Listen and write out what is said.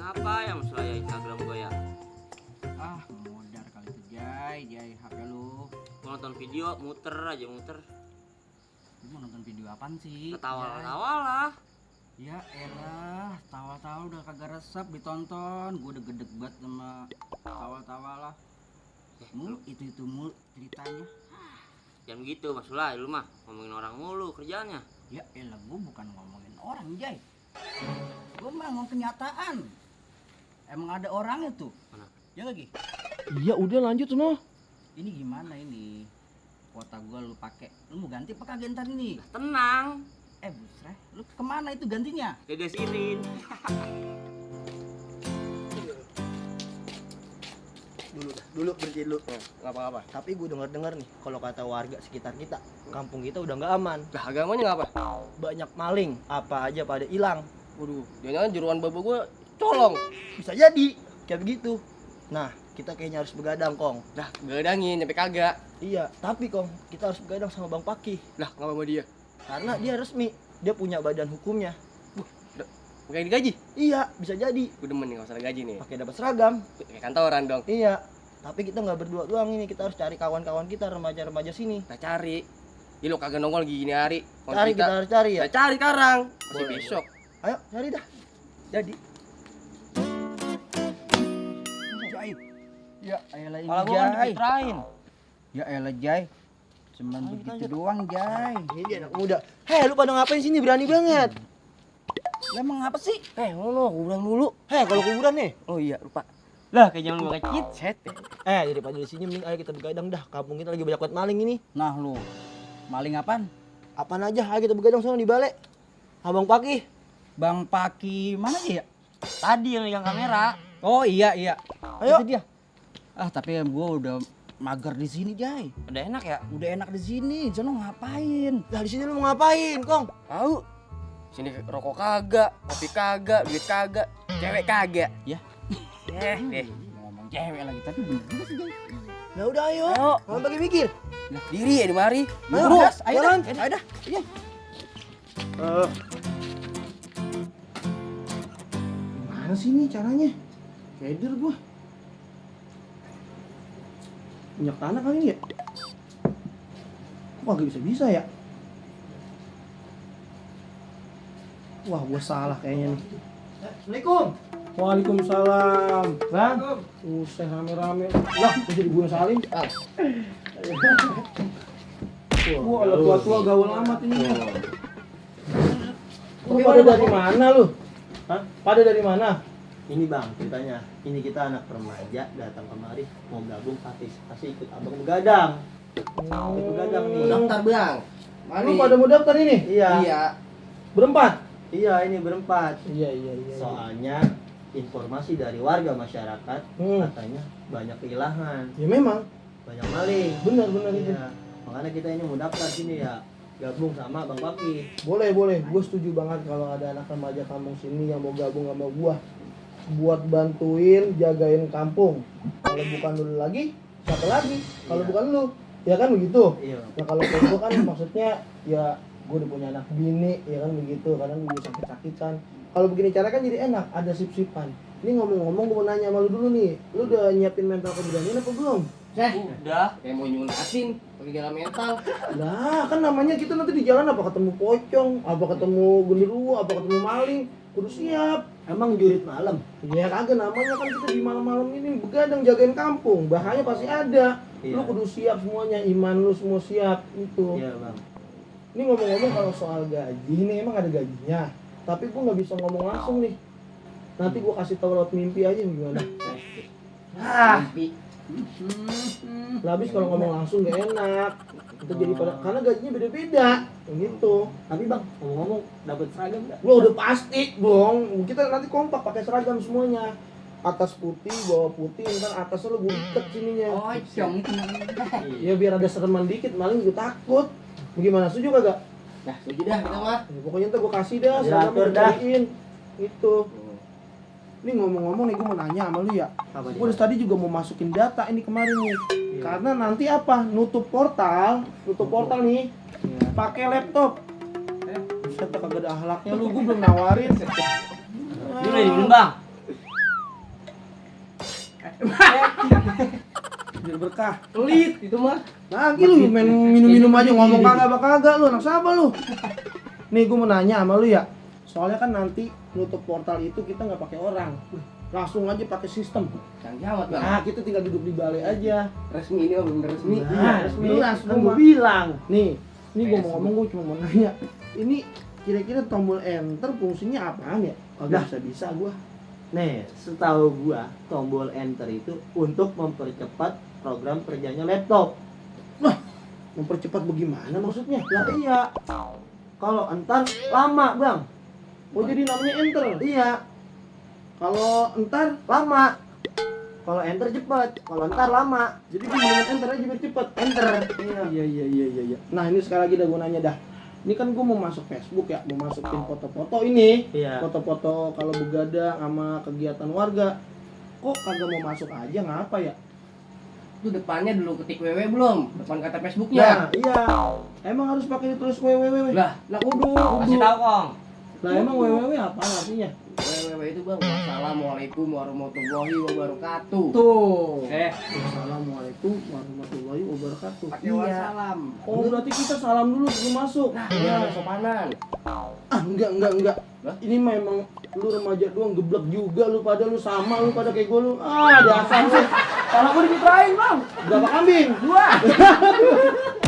apa ya masalah ya Instagram gue ya? Ah, modar kali itu Jai HP lu. Gue nonton video muter aja muter. Lu mau nonton video apaan sih? Ketawa-ketawa lah. Ya elah, tawa-tawa udah kagak resep ditonton. Gue udah gedeg banget sama tawa-tawa lah. Mulu itu mulu ceritanya. Jangan begitu Mas Ulay, lu mah ngomongin orang mulu kerjaannya. Ya elah, gue bukan ngomongin orang Jai. Gue mah ngomong kenyataan. Emang ada orangnya tuh. Mana? Ya lagi. Iya udah lanjut semua. Ini gimana ini? Kuota gue lu pakai. Lu mau ganti apa kagak ntar ini? Tenang, Busreh, lu kemana itu gantinya? Dede Sirin. Dulu berhenti dulu. Nggak apa-apa. Tapi gue dengar nih, kalau kata warga sekitar kita, kampung kita udah nggak aman. Lah agamanya nggak apa? Banyak maling, apa aja pada hilang. Waduh, jangan-jangan jeruan babo gue colong. Bisa jadi kayak begitu. Nah, kita kayaknya harus begadang, Kong. Lah, gadangin nyampe kagak. Iya, tapi Kong, kita harus begadang sama Bang Paki. Lah, ngapa sama dia? Karena dia resmi, dia punya badan hukumnya. Pakai digaji? Iya, bisa jadi. Gue demen nih, nggak usah gaji nih. Pakai dapat seragam. Kayak kantoran dong. Iya. Tapi kita nggak berdua doang ini, kita harus cari kawan-kawan kita, remaja-remaja sini. Kita cari. Ih, lo kagak nongol gini hari. Cari, kita harus cari ya. Kita cari sekarang. Masih Boleh, besok. Ayo, cari dah. Jadi. Jai. Ya elah ini Kalau gua kan Jai. dipitrain. Ya elah Jai. Cuman begitu doang Jai. Ini anak muda. Hei, lu pada ngapain sini? Berani banget. Lah emang apa sih? Ngono, gue bilang dulu. Hei, kalau kuburan nih. Oh iya, lupa. Lah kayak zaman gue kecil. Set. Daripada di sini mending ayo kita begadang dah. Kampung kita lagi banyak banget maling ini. Nah lu, maling apaan? Apaan aja, ayo kita begadang sana di balai. Abang Paki. Bang Paki mana aja ya? Tadi yang megang kamera. Oh iya. Ayo. Itu dia. Ah tapi gua udah mager di sini Jai. Udah enak ya? Udah enak di sini. Sono ngapain? Lah di sini lu mau ngapain, Kong? Tahu. Sini rokok kagak, kopi kagak, duit kagak, cewek kagak. Ya. Ngomong cewek lagi tapi bener juga sih Jai. Nah udah ayo. Ayo. Jangan bagi mikir. Diri ya di mari. Ayo, Buru. gas, Ayo jalan. dah. Ayo dah. Iya. Gimana sih nih caranya? Keder gua. Minyak tanah kali ini ya? Kok kagak bisa ya? Wah, gua salah kayaknya nih. Assalamualaikum. Waalaikumsalam. Bang. Usah rame-rame. Lah, kok jadi gue salim? Wah, ala tua-tua gaul amat ini. Lu pada dari mana lu? Hah? Pada dari mana? Ini Bang, ceritanya. Ini kita anak remaja datang kemari mau gabung partisipasi ikut Abang begadang. Ikut begadang nih. Daftar bang. Lu pada mau daftar ini? Iya. Iya. Berempat? Iya, ini berempat. Iya. Soalnya informasi dari warga masyarakat katanya banyak kehilangan, Ya memang, banyak maling. benar itu. Iya. Makanya kita ini mau daftar sini ya, gabung sama Bang Paki. Boleh. Gue setuju banget kalau ada anak remaja kampung sini yang mau gabung sama gua buat bantuin jagain kampung. Kalau bukan lu lagi, siapa lagi? Kalau Iya. bukan lu, ya kan begitu. Iya. Nah kalau kayak gua kan maksudnya ya gue udah punya anak bini, ya kan begitu. Kadang gue sakit-sakitan. Kalau begini cara kan jadi enak, ada sip-sipan. Ini ngomong-ngomong gue mau nanya sama lu dulu nih, lu udah nyiapin mental keberanian apa belum? Udah. Kayak mau nyunasin pakai jalan mental. Lah kan namanya kita nanti di jalan apa ketemu pocong, apa ketemu genderuwo, apa ketemu maling, kudu siap. Emang jurit malam? Ya kagak, namanya kan kita di malam-malam ini begadang jagain kampung, bahaya pasti ada. Iya. Lu kudu siap semuanya, iman lu semua siap itu. Iya Bang. Ini ngomong-ngomong kalau soal gaji, ini emang ada gajinya. Tapi gua nggak bisa ngomong langsung nih. Nanti gua kasih tahu lewat mimpi aja gimana. Mimpi. Lah habis kalau ngomong langsung gak enak. Kita jadi pada karena gajinya beda-beda, gitu. Tapi Bang, ngomong-ngomong dapat seragam enggak? Lo udah pasti dong. Kita nanti kompak pakai seragam semuanya. Atas putih, bawah putih, ntar atasnya lo gue iket sininya. Pocong itu namanya. Ya biar ada sereman dikit, maling juga takut. Bagaimana, setuju kagak? Nah, setuju dah kita mah. Ya, pokoknya ntar gue kasih dah, Diatur seragamnya dah. dicariin. Itu. Ini ngomong-ngomong nih, gue mau nanya sama lu ya. Apa Gue dari tadi juga mau masukin data ini kemarin nih. Iya. Karena nanti apa? Nutup portal nih. Iya. Pakai laptop. Buset, kagak ada akhlaknya lu, gue belum nawarin. Ini udah diminum Bang. Biar berkah. Pelit itu mah. Lagi lu main minum-minum aja ngomong kagak lu, anak siapa lu? Nih gue mau nanya sama lu ya. Soalnya kan nanti nutup portal itu kita nggak pakai orang. Langsung aja pakai sistem. Canggih amat bang. Nah, kita tinggal duduk di balai aja. Resmi ini mah bener resmi. Nah, resmi. Jelas, kan Gua gue bilang. Nih gue mau ngomong, gue cuma mau nanya. Ini kira-kira tombol enter fungsinya apaan ya? Kagak bisa gua. Nih, setahu gua tombol enter itu untuk mempercepat program kerjanya laptop. Mempercepat bagaimana maksudnya? Ya iya. Kalau entar lama, Bang. Oh jadi namanya enter. Iya, Kalau entar, lama. Kalau enter cepet, kalau entar lama. jadi gue mendingan enter aja biar cepet. Enter. Iya. Nah ini sekali lagi dah gue nanya dah. Ini kan gue mau masuk Facebook ya, mau masukin foto-foto ini. Iya. Foto-foto kalau begadang sama kegiatan warga. Kok kagak mau masuk aja, ngapa ya? Itu depannya dulu ketik ww belum? Depan kata Nah, Facebooknya. iya. Emang harus pakai ditulis www? Lah kudu. Kasih tahu Kong. Lah emang www apa artinya? www itu bang. Assalamualaikum warahmatullahi wabarakatuh. Tuh. Eh, Assalamualaikum warahmatullahi wabarakatuh. pakai wassalam. Oh berarti kita salam dulu sebelum masuk. Nah, iya sopanan. Ah enggak. Lah? Ini memang lu remaja doang, geblek juga lu sama lu pada kayak gue lu. Ah dasar lu. Kalau gue dicitrain bang. Berapa kambing? 2.